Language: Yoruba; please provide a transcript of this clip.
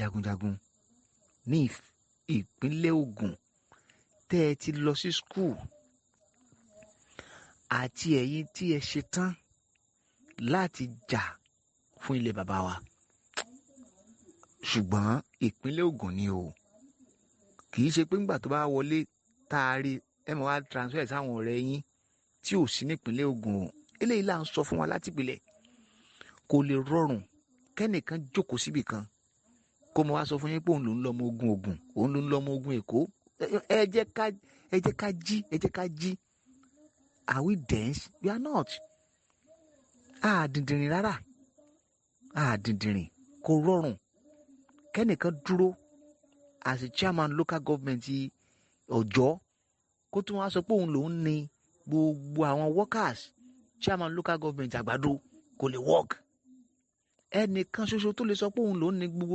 Jagunjagun ní ìpínlẹ̀ Ògùn tẹ́ ẹ ti lọ sí school àti ẹ̀yin tí ẹ ṣe tán láti jà fún ilẹ̀ bàbá wa, ṣùgbọ́n ìpínlẹ̀ Ògùn ni o. Kì í ṣe pé ńgbà tó bá wọlé tá a rí ẹ mọ̀ wá transfer sáwọn ọ̀rẹ́ yín tí ò sí nípínlẹ̀ Ògùn o. Eléyìí là ń sọ fún wa láti ìpìlẹ̀. Kò lè rọrùn kẹ́nìkan jókòó síbì kan kó mọ wá sọ fún yín pé òun ló ń lọ ọmọ ogun Ògùn, òun ló ń lọ ọmọ ogun Èkó. Ẹ jẹ́ ká jí, ẹ jẹ́ ká jí. Are we dense? We are not. A dìndìnrìn rárá, a dìndìnrìn. Kò rọrùn kẹ́nìkan dúró as a chairman local government Ọ̀jọ́, kó tún wá sọ pé òun lòún ní gbogbo àwọn workers chairman local government Àgbàdo. Kò lè work. Ẹnìkan ṣoṣo tó lè sọ pé òun lòún ní gbogbo